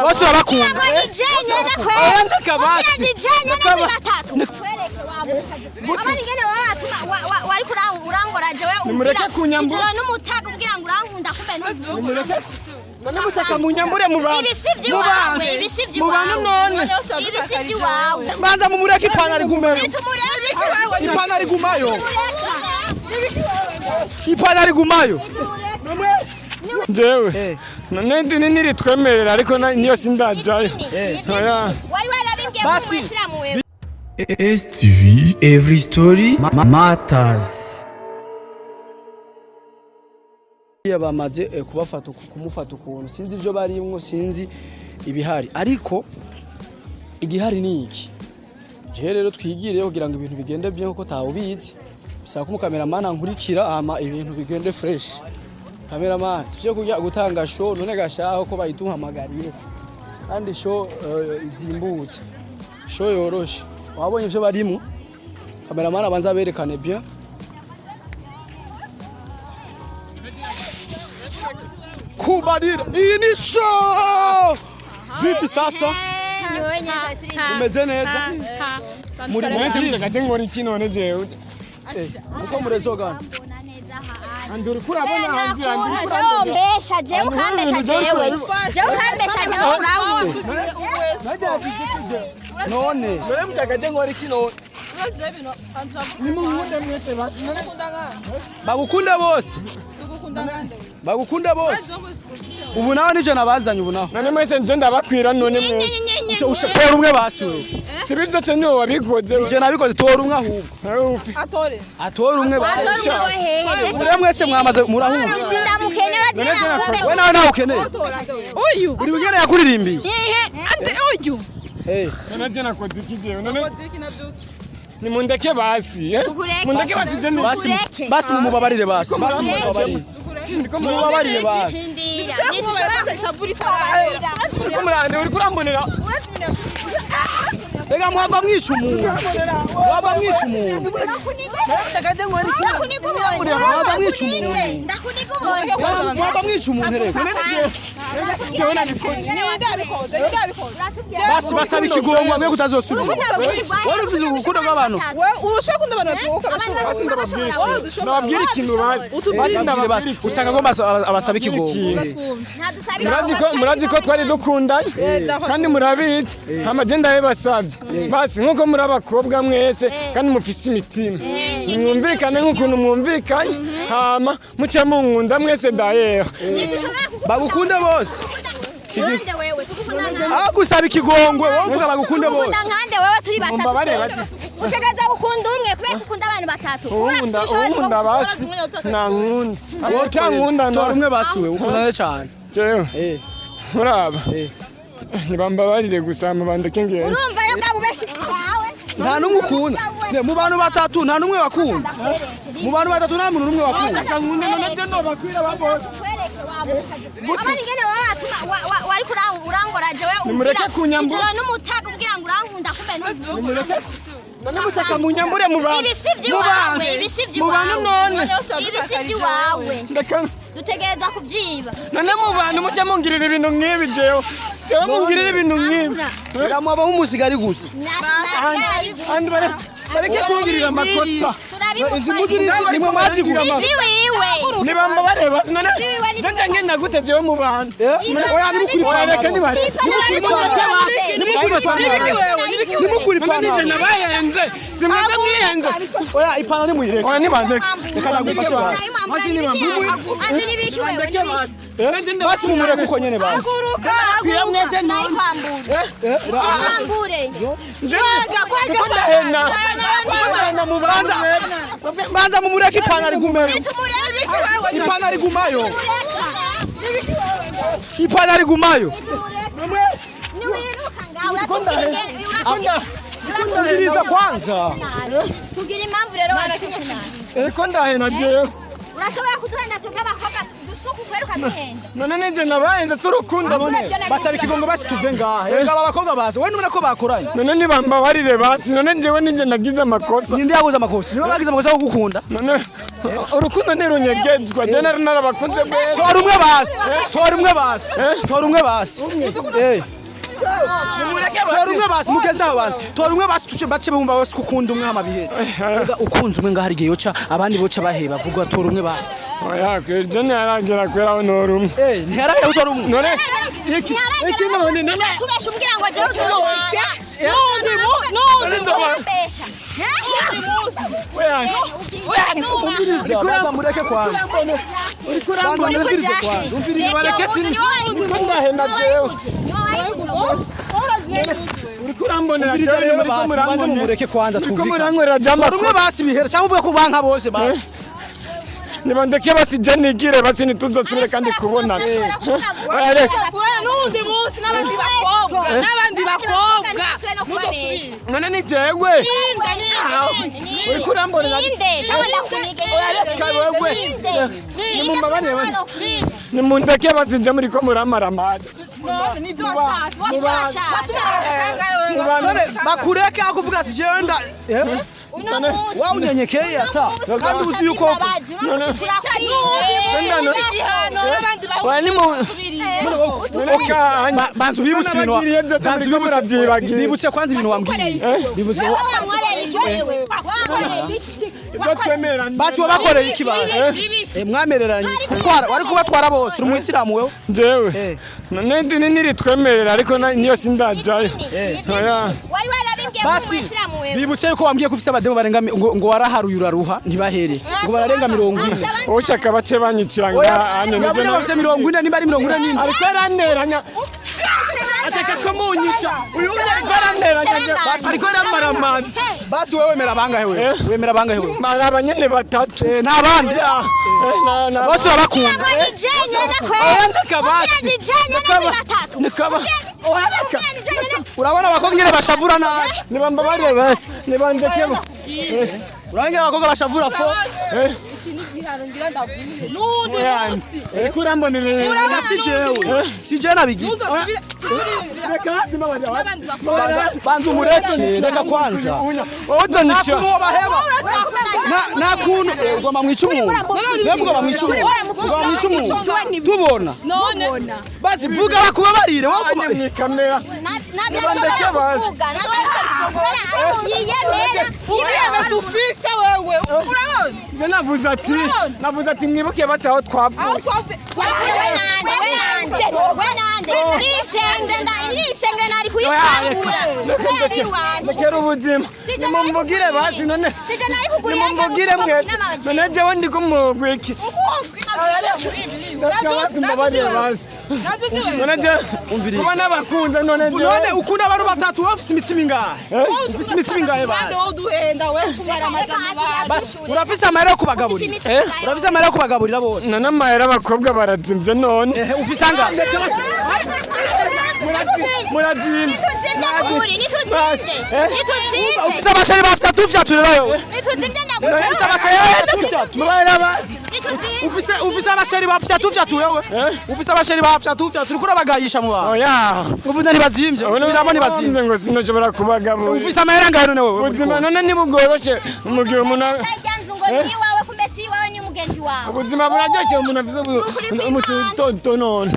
Bose urabakunda. Ngo ni jenyene kweli. Oya, ndakabasi. Kugira ni jenyene Ndakaba- muri batatu. Kwereke wa mukazi. Abana ingene baba batuma wariko urangora jewe Nimureke umbwira- kunyambura. Ijoro n'umutaga umbwira ngo urankunda kumbe ntunkunda. Nimureke. None mutaka munyambure mu bantu. Ibi si iby'iwawe, ibi si Mu bantu iby'iwawe. none. Ibi si iby'iwawe. Manza mumureke ipantaro igumeyo. Nitumureke. Ipantaro igumayo. Nitumureke. Ipantaro igumayo. Jewe. None idini ntiritwemerera ariko niyo sindajayo. Oya. Wari warabimbwiye ko Basi. uri umuyisilamu wewe. STV Every Story Matters. Bamaze kubafata kumufata ukuntu sinzi ibyo barimwo, sinzi ibihari, ariko igihari ni iki. Jewe rero twigire kugira ngo ibintu bigende byo kuko tawubizi, bisaba ko umukameramani ankurikira hama ibintu bigende fresh. Cameraman, tuje kujya gutanga show none gashaho ko bayituhamagariye kandi show izimbutse, show yoroshe. Wabonye ivyo barimwo? Cameraman abanza berekane bien. Kubarira iyi ni show. Vipi sasa? Niwe nyine turi. Umeze neza? Muri None muri mushaka je nkora iki none jewe? Uko murezogana? Mbona neza aha. Andi uriko urabona hanze, andi uriko urabona. Mbesha jewe, ukambesha jewe. Jewe ukambesha jewe urankunda. None None mushaka je nkora iki none? Nimunkunde mwese basi. None bagukunda bose, bagukunda bose. Ubu nawe nije nabazanye ubu naho. None mwese nje ndabakwira none mwese. Tora umwe basi wewe. Si byose niwe wabikoze. Nije nabikoze, tora umwe ahubwo. Ufi. Atore. Atora umwe basi. Atora umwe hehe? Je Mure mwese mwamaze murahura. sindamukenera je nakumbesha. We nawe nawe ukeneye. Uyu. Uri wigene yakuririmbiye. Yehe, ande uyu. Eh. None je nakoze iki jewe? None Koziki navyutse. nimundeke basi. Eh? Tukureke. Mundeke basi je ni Basi Tukureke. basi mumubabarire basi. Basi mumubabarire. Mumubabarire basi. Ndira. Nitushobora Uriko murande, uriko urambonera. Ega mwava mwica umuntu. Mwava mwica umuntu. Mwava mwica umuntu. Ndakuniga ubonye. Mwava mwica umuntu reka. Jewe nabikoze. Ndabikoze, ndabikoze. Basi basaba ikigongwa mwe kutazosubira. Wari ufite urukundo rw'abantu. Wewe ushobora kunda abantu baturuka. Nababwira ikintu basi. Basi Babwire ndababwira basi. ikintu. Usanga agomba abasaba ikigongwa. Murazi ko twari dukundanye kandi murabizi hama je ndabibasavye basi nkuko muri abakobwa mwese kandi mufise imitima mwumvikane nk'ukuntu mwumvikanye hama muce munkunda mwese dayera. Bagukunde bose. Nde wewe tukukunda nkande. Aho gusaba ikigongwe wowe uvuga bagukunde bose. Ukunda nkande wewe turi batatu. Mumbabare basi. Utegereza gukunda umwe kubera ko ukunda abantu batatu. Unkunda unkunda basi nankunda utankunda Tora none umwe basi wewe ukundane cyane. jewe Eh. muraba Eh. ntibambabarire gusa hama bandeke ngende. Urumva rero bwa bubeshi bwawe. Nta n'umwe ukunda. Ne, mu bantu batatu nta n'umwe wakunda. Mu bantu batatu nta muntu n'umwe wakunda. Nkunda none je nobakwira babose. Kwereke wa mukazi. Abana ingene baba batuma wariko urangora jewe Nimureke umbwira- kunyambura. Ijoro n'umutaga umbwira ngo urankunda kumbe ntunkunda. Nimureke none mutaka munyambure mu bantu. Ibi si iby'iwawe, ibi si Mu bantu iby'iwawe. none. Ibi si iby'iwawe. Ndeka Dutegerezwa kubyiba. none mu bantu muce mungirira ibintu nk'ibi jewe jewe mungirira ibintu nk'ibi. Reka mwaba nk'umusigari gusa. Andi bareke kungirira amakosa. Izi mpuzu nimwe mwaziguye. Iziwiwe. Nibambabare basi none je nje ngenda gute jewe mu bantu? Eh, oya nimukuri Oya reka ipantaro. nibare. Nimukuri ipantaro. Nimukuri ipantaro. Nimukuri None nije ipantaro. nabayenze simwebwe mwiyenze. Oya ipantaro nimuyireke. Oya nibandeke. Reka nagufashe basi. Eh, Basi mumureke uko nyene basi. Kwira mwese none. Eh, Ndiko ndahena. Ndiko ndahena mu bantu mwebwe. Manza mumureke ipantaro igumeyo. Ipantaro igumayo. Ipantaro igumayo. Umviriza kwanza. Tugira impamvu rero wadufashe nabi. Ndiko ndahena jewe. Urashobora kuduhenda twebwe abakobwa dusuka ukwera ukaduhenda. None nije nabayenze si urukundo. None basaba ikigongo basi tuve ngaha. Erega aba bakobwa baza. Wewe nubona ko bakoranye. None nibambabarire basi none jewe nije nagize amakosa. Ninde yaguze amakosa? Niba bagize amakosa yo kugukunda. None Urukundo ntirunyegezwa, je nari narabakunze bwese. Tora umwe basi, tora umwe basi, tora umwe basi. Eh. Tora umwe basi, mugenzi wawe basi, tora umwe basi, tuce bace bumva wese ko ukunda umwe hama bihere. Mbega ukunze umwe ngaho hari igihe yoca abandi boca baheba, vuga tora umwe basi. Oya, je ntiyaragera kubera aho ntora umwe. Eh, ntiharagera gutora umwe. None iki iki none none Tubesha umbwira ngo jewe uzorwana. N'undi n'undi Urambesha. Oya, Umviriza, banza mureke kwanza. Banza mumvirize kwanza. Umvirize. Bareke uriko ndahenda jewe. Uriko urambonera Umviriza jewe, rero muriko basi, banza murambonera. mumureke kwanza Muriko twumvikane. murankorera jamba. Tora umwe basi bihere cyangwa uvuge ko banka bose basi. Nibandeke basi je nigire basi, ntituzosubire kandi kubonana. Oya, reka. N'undi munsi n'abandi bakobwa, n'abandi bakobwa muzosubire. None ni jewe. Uriko urambonera. Ninde? Cyangwa ndakunige. Oya, reka wewe. Nimumbabane bane. Nimundeke basi je, muriko muramaramara. None nivyo washatse. None bakureke aho kuvuga ati jewe nda eh? Wa unyenyekeye ata kandi uzi yuko Oya, ni mu Banza ubibutse ibintu Nabagiriye byose, banza muriko muravyibagira. Nibutse kwanza ibintu wambwiye, nibutse. Ibyo twemerana. Basi wabakoreye iki basi? Eh, mwamereranye gutwara, wari kubatwara bose, uri umuyisilamu wewe. Jewe Eh. none idini ntiritwemerera, ariko niyo sindajayo. Oya. Wari warabimbwiye ko Basi umuyisilamu wewe. bibutse yuko wambwiye ko ufise abademu barenga ngo waraharuye uraruha ntibahere, ngo bararenga 40. Ushaka bace banyicira Oya, nga ane. yavuze bafise 40, nimba ari 44. Ariko aranteranya, ashaka ko munyica. Uyu wundi ariko aranteranya je, ariko aramaramaza. Basi wewe wemera bangahe? Wewe wemera bangahe wewe? Bari abanyene batatu. Eh, nta bandi? Ya, eh, Bose urabakunda? Ngo ni jenyene Oya, kweli. ndeka basi. Ni jenyene Ndekaba. batatu. Ndekaba. Oya, reka. Urabona abakobwa ingene bashavura nabi. Nibambabarire basi, nibandeke. Urabona abakobwa bashavura fo. N'undi Oya, munsi uriko urambonera. Reka si jewe, si jewe nabigize. muzosubire. Reka basi, mbabarira basi. N'abandi bakobwa. Banza umureke, reka kwanza. Unya, wowe uzanyica. Nta kuntu wobaheba. Nta kuntu. Eh, ugomba mwica umuntu, mbega ugomba mwica umuntu, ugomba mwica umuntu tubona. None Basi vuga bakubabarire wowe Anye mw'ikamera. Ntabyo ashobora kuvuga, ntabyo ashobora kuvuga yiyemera. Ubwenge tufise wewe urabona. Je navuze ati mwibuke basi aho Aho twavuye. twavuye. We nande, we nande, we nande? Nisenge nari kuyitangura kubera iwanje. Rekera ubuzima. Nimumvugire basi none. Sije nari kugurira. Nimumvugire mwese. None jewe ndi kumugwa iki? Reka basi, mbabarire basi. None je Umviriza. kuba n'abakunze none jewe. None ukunda abantu batatu, wowe ufise imitima ingahe? Ufise imitima ingahe basi? Uduhenda we tumara amajambo. Basi urafise amahera yo kubagaburira? Urafise amahera yo kubagaburira bose? None amahera, abakobwa barazimvye none. Ehe, ufise angahe? Murazimvye. Nituzimye kuri, nituzimye, nituzimye. Ufise abashari batatu vyaturerayo? Nituzimye. Ufise abashari batatu vyatu? Mbabarira basi. Nituzimye. Ufise abashari batatu vyatu wewe? Ufise abashari batatu vyatu, uriko urabagayisha mu bantu. Oya. Uvuze ntibazimvye, subiramo, ntibazimvye. ngo sinoshobora kubagaburira. Ufise amahera angahe none wewe? Ubuzima none ntibugoroshe mu gihe umuntu Shaijyanzu ngo ni iwawe, kumbe si iwawe, ni mugenzi wawe. Ubuzima buraryoshye, umuntu afise umutoto none.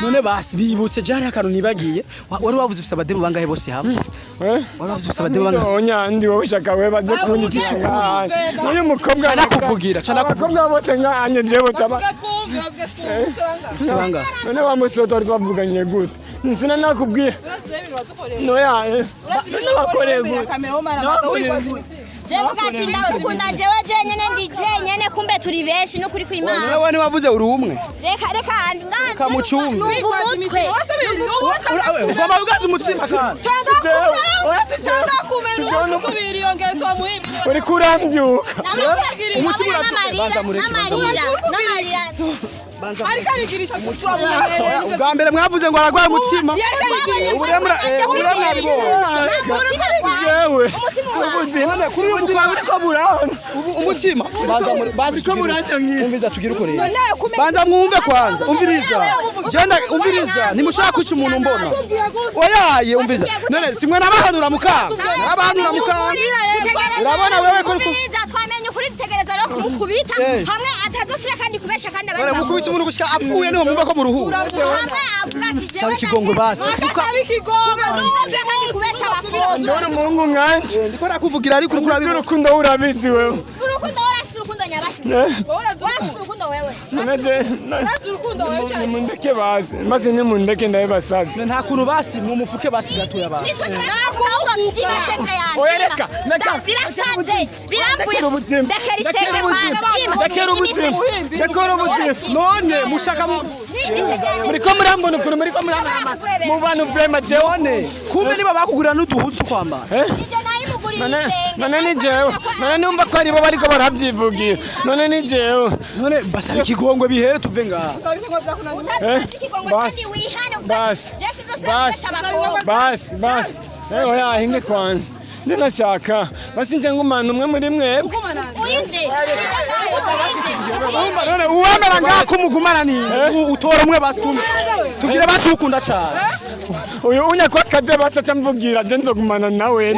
None basi bibutse jari akantu nibagiye. Wari wavuze ufise abademu bangahe bose hamwe? Eh? Wari wavuze ufise abademu bangahe? Onya ndi wowe ushaka we baze kunyigisha nkanje. N'uyu mukobwa Ca ndakuvugira, ca ndakuvugira. Abakobwa bose nkanye jewe caba. Twumve, bavuge twumve. Ufise bangahe? None wa musoto wari twavuganye gute? Nsina nakubwiye. Noya none wakoreye gute? Jewe ati ndagukunda jewe jenyene, ndi jenyene, kumbe turi benshi n'ukuri kw'Imana. Wewe ntiwavuze uri umwe? Reka, reka. Reka mucumbe. Numva umutwe. Ugomba ugaza umutsima kandi. Uriko urambyuka. Umutsima urabyuka. Banza mureke, banza mureke. N'amarira, n'amarira. Ariko arigirisha turamumenyereye. Ubwa mbere mwavuze ngo aragwaye umutsima, ubu rero ubu rero mwabibonye. Jewe. Umutima wawe. Ubuzima None kuri uyu ubuzima buriko burabona. Ubu umutsima banza muri banza Uriko buranyangira. Umviriza, tugire uko rero. Banza mwumve kwanza, umviriza. Jenda umviriza, ntimushaka kwica umuntu mbona. Oyaye, umviriza. None simwe nabahanura mukanga. Nabahanura mukanga. Urabona wewe ko Twamenye ukuri, dutegerezwa Kumukubita Eh. hamwe atazosubira kandi kubesha kandi abandi None mukubita umuntu gushika apfuye niho mwumva ko muruhuka. Hamwe avuga ati jewe Saba ikigongwe basi. Saba ikigongwe. Sinzosubira kandi kubesha abakobwa. Ndabona umuhungu nkanje. Ndiko nakuvugira ariko uriko urabibona. Urukundo urabizi wewe. Urukundo, warafise urukundo nyabaki? Warafise urukundo wewe? None je Urukundo wewe cyane. Nimundeke basi, maze nimundeke ndabibasabye. Nta kuntu basi mumufuke basi gatoya basi. Oya, reka, reka. Birasaze, birambuye. Ndekera ubuzima. Ndekera isenge Ndekera ubuzima. kwanza. Ndekera ubuzima. Ndekera ubuzima. None mushaka mu Muriko murambona ukuntu muriko murambona mu bantu vraiment jewe. None kumbe niba bakugurira n'uduhuzu two kwambara. Eh? None none ni jewe, none numva ko aribo bariko barabyivugira, none ni jewe. None basaba ikigongwe bihere tuve ngaha. Saba ikigongwe byakunaniye. Basi basi basi basi basi. Eh, oya, hinge kwanza ndinashaka basi nje ngumana umwe muri mwebwe. Umva none uwemera ngaha ko umugumana ni utora umwe basi tumwe. Tubwire basi ukunda cyane. Uyu unyakwa akaze basi aca mvugira je nzogumana nawe.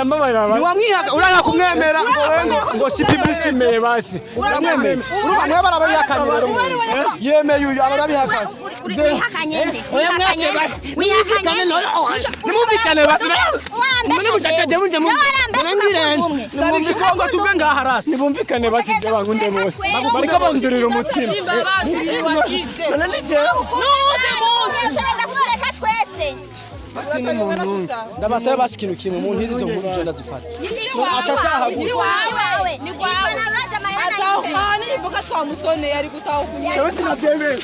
Mbabarira basi. Niwamwihaka uranga kumwemera ngo wewe ngo si publicité. Simeye basi. Uramwemera. Urumva mwe barabihakanye rero. Yemeye uyu abarabihakanye. Oya, mwese basi. Nimumvikane basi. Mune muchaka je munje mu. Saba ikigongwe tuve ngaha rasi. Nibumvikane basi je bankunde bose. Bariko banzurira umutima. None ni jewe. Tureka twese. Ndabasaba basi ikintu kimwe mu ntizi izo nkuru je ndazifata. Aca ataha gute? Atahana imboga twamusoneye ari gutaha ukunywa. Jewe sinavyemeye.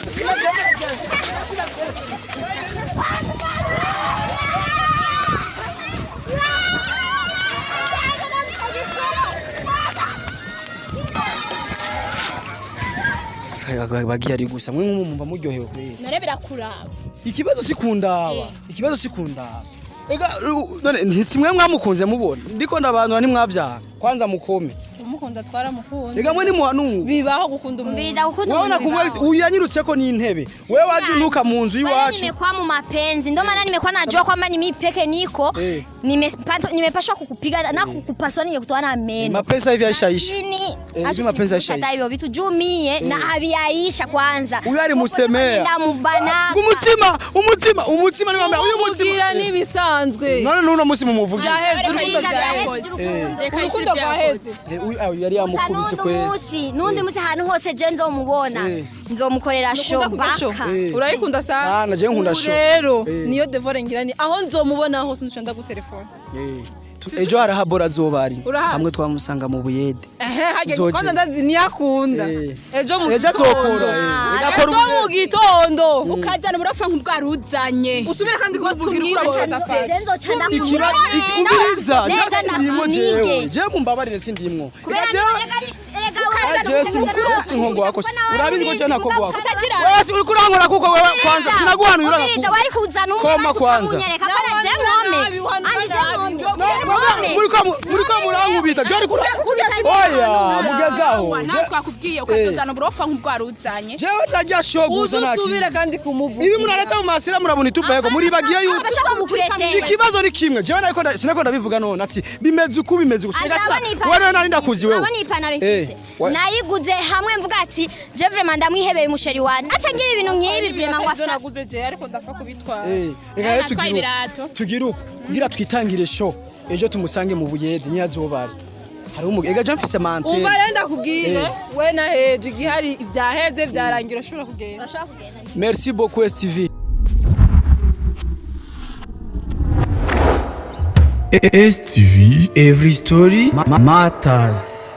Bagiye ari gusa mwe mwumva muryohewe kweli. None birakuraba? Ikibazo si kundaba, ikibazo si kundaba. Ega none nti simwe mwamukunze mubona ndiko ndabanura ntimwavyara kwanza mukome. Umukunda twaramukunda. Ega mwe nimuhanuka. Bibaho gukunda umuntu. Biza gukunda Wewe umuntu nakumwe bibaho. uyu yanyirutse ni intebe, wewe waje unuka mu nzu Maana y'iwacu. nimekuwa mu mapenzi ndio maana nimekuwa najua kwamba ni mimi peke niko nimepashwa kukupiga na kukupasua ningekutoa na meno. Mapenzi hivi yaishaisha. Lakini Eh, acha hivi mapenzi usinikuta yaishaisha. hivyo vitu juu mie na haviyaisha kwanza. Uyu ari musemea. Ndamubana. Umutima, umutima, umutima niwe uyu mutima. Kugira n'ibisanzwe. None n'uno musi mumuvugira. Byaheze, urukundo byaheze. Urukundo rwaheze. Eh, uyu ah, yari yamukubise Nundi kweli. munsi, nundi munsi ahantu hose je nzomubona. Nzomukorera show Ukunda kurya show? baka. Urayikunda sana? Ah, na je nkunda Ubu show. rero Eh. niyo devore ngira ni aho nzomubona hose nca ndagutelefona. Eh, ejo harahabora azobari Urahazi? hamwe twamusanga mu buyede. Ehe, hajya Nzogera. kwanza ndazi niyakunda. Ejo mu Ejo azokora, gitondo. eh. Ejo mu gitondo. Ukazana uburofa nk'ubwaruzanye. Usubire kandi kumuvugira ukura mu matafari. Je nzoca Ikiba ndakunige. umviriza Neza je sindimwo jewe. ndakunige. Je mumbabarire sindimwo. Kubera Ega jewe rega. Jesi Jesi nkongo wako urabizi ko je ntakongo wako. Utagira. Wewe si uriko urankora kuko wewe kwanza sinaguhanuye Umviriza, uragakuka. wari kuzana umwe Koma basi kwanza. ukamunyereka ko na je nkome. Andi je nkome. Muriko murankubita je ariko oya mugezaho. Nawe twakubwiye ukazozana uburofa nk'ubwaruzanye. Jewe ndarya show gusa nta Uzusubire kintu. kandi kumuvugira. Ibi munareta mu masira murabona itupa yego muribagiye yuko Abashaka kumukuretera. ikibazo ni kimwe jewe nariko sinako ndabivuga none ati bimeze uku bimeze uku. Wewe nari ndakuzi wewe. Urabona ipantaro ifise Eh, nayiguze hamwe mvuga ati je vraiment ndamwihebeye umusheri wanje aca ngira ibintu nk'ibi vraiment ngo Ibyo afisa naguze je ariko ndapfa kubitwara. Eh, reka rero Natwaye tugire uko. ibirato. Tugire uko kugira twitangire show ejo tumusange mu buyede ntiyazobari hari umugabo ega je mfise mante. Umva rero ndakubwire Eh. we na heje igihari ibyaheze byarangira ushobora kugenda. Merci beaucoup STV. STV Every Story Matters.